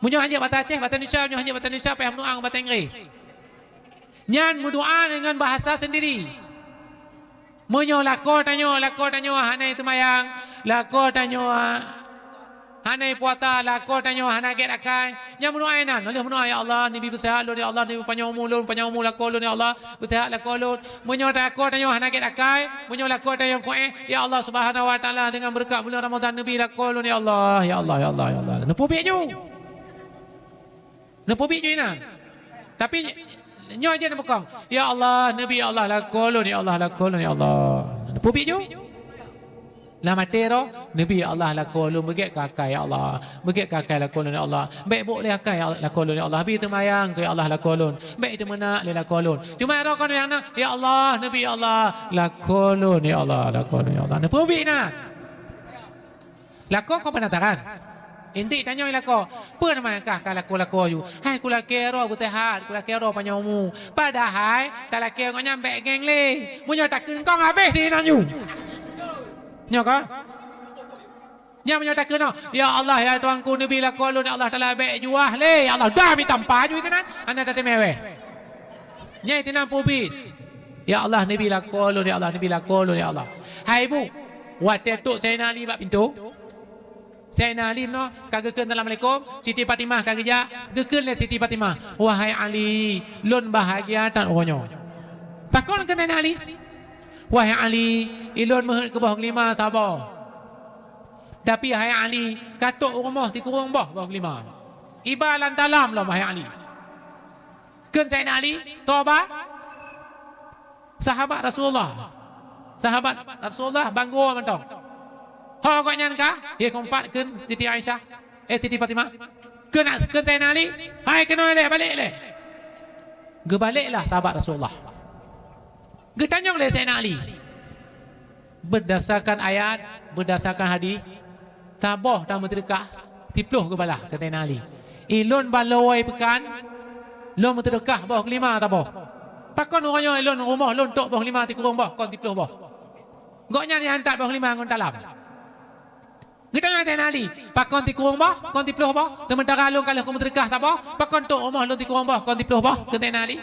Meunyoe hanjeuet bahasa Aceh, bahasa Indonesia, meunyoe hanjeuet bahasa Indonesia, payah meudoá ngon bahasa Inggréh. Nyan meudoá deungon bahasa sendiri. Meunyoe lakoe tanyoe, lakoe tanyoe hana seumayang, lakoe tanyoe hana puasa, lakoe tanyoe hana gét akai, nyan meudoá inan. Lheueh meudoá, "Ya Allah, neubi beuseuhat lôn, ya Allah, neubi panyang umu lôn, panyang umu lakoe lôn, ya Allah, beuseuhat lakoe lôn." Meunyoe lakoe tanyoe hana gét akai, meunyoe lakoe tanyoe kuéh, ya Allah Subhanahu wa Taala, deungon beureukat buleuen Ramadhan neubi lakoe lôn, ya Allah, ya Allah, ya Allah, ya Allah. Neupeubiet ju. Neupeubiet ju inan. Tapi nyoe jeuet neupeukhong, "Ya Allah, neubi ya Allah lakoe lôn, ya Allah lakoe lôn, ya Allah." Neupeubiet ju. Lam até roh, "Neubi ya Allah lakoe lôn, beugét keu akai ya Allah. Beugét keu akai lakoe lôn ya Allah. Bék bôk lé akai ya Allah, lakoe lôn ya Allah. Bi teumayang keu ya Allah lakoe lôn. Bék teumeunak lé lakoe lôn." Cuma roh kon nyang na, "Ya Allah, neubi ya Allah lakoe lôn ya Allah, lakoe lôn ya Allah." Neupeubiet na. Lakoe kon peunataran. Inti tanyong lakoe, "Peue nama kah ka lakoe-lakoe ju? Hai kulakée roh beuseuhat, kulakée roh panyang umu." Padahai talakée ngon nyan bék geng lé. Meunyoe takheun kong habéh di nan ju. Nyoe ka? Nyan meunyoe takheun, "Ya Allah, ya Tuhanku, neubi lakoe lôn, ya Allah Taala, bék juah lé, ya Allah." Dah mita mpa ju itu nan, hana tateumé wéh. Nyan itu nan peubiet. "Ya Allah, neubi lakoe lôn, ya Allah, neubi lakoe lôn, ya Allah." Hai bu, watée trok Saidina Ali bak pintoe, Saidina Ali meunoe ka geukheun assalamualaikum, Siti Fatimah ka geujak, geukheun lé Siti Fatimah, "Wahai Ali, lôn bahagia that uroe nyoe." Pakon kheun Saidina Ali? "Wahai Ali, ilôn meuheuet keu boh geulima saboh. Tapi hai Ali, ka trok u rumoh sikureueng boh boh geulima. Iba lam dalam lom, wahai Ali." Kheun Saidina Ali, "Toba." Sahabat Rasulullah. Sahabat Rasulullah bangga mantong. Ho gobnyan ka, ye keumpat kheun Siti Aisyah, eh, Siti Fatimah. Kheun, kheun Saidina Ali, "Hai keunoe lé, balek lé." Geubaleklah sahabat Rasulullah. Geutanyong lé Saidina Ali. Berdasarkan ayat, berdasarkan hadis, saboh tameuseudeukah, siploh geubalah, kata Saidina Ali. Ilôn ban lôn woe peukan, lôn meuseudeukah boh geulima saboh. Pakon uroe nyoe ilôn rumoh lôn trok boh geulima sikureueng boh, kon siploh boh. Gobnyan nyang that boh geulima ngon talam. Geutanyong Saidina Ali, "Pakon sikureueng boh, kon siploh boh? Seumeuntara lôn ka lheueh kumeuseudeukah saboh, pakon trok rumoh lôn sikureueng boh, kon siploh boh?" kheun Saidina Ali.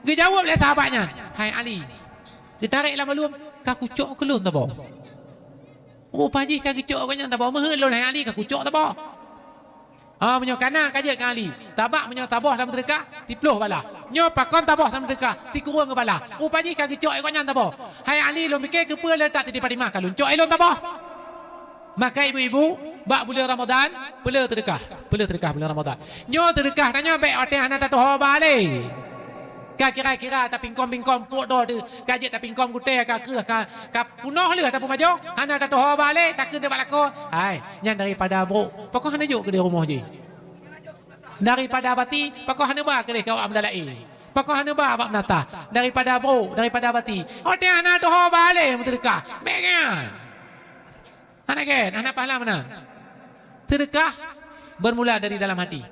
Geujaweueb lé sahabat nyan, "Hai Ali, teutarek lam ulôn, ka kucok keu lôn saboh." Rupa jih ka geucok gobnyan saboh, meuheuet lôn hai Ali ka kucok saboh. Ah, meunyoe kana ka jeuet keu Ali, sabab meunyoe saboh tameuseudeukah, siploh balah. Nyoe pakon saboh tameuseudeukah, sikureueng geubalah. Rupa jih ka geucok gobnyan saboh. Hai Ali, lôn pike keupeue le that Siti Fatimah ka lôn cok ilôn saboh. Maka ibu-ibu, bak buleuen Ramadhan, peuleueh seudeukah. Peuleueh seudeukah buleuen Ramadhan. Nyoe seudeukah tanyoe bék watée hana tatuho ba lé. Ka kira-kira tapingkom-pingkom pok droe teuh, ka jeuet tapingkom gutée, ka kreueh, ka, ka peunoh lheueh tapeumajôh, hana tatuho ba lé, takheun bak lakoe, "Hai, nyan daripada brok, pakon hana jok keudeh rumoh jih? Daripada bati, pakon hana ba keudeh keu awak meudalaé? Pakon hana ba bak meunatah? Daripada brok, daripada bati." Watée hana tuho ba lé meuseudeukah, bék nyan. Hana gét, hana pahala meunan. Seudeukah bermula dari dalam hati.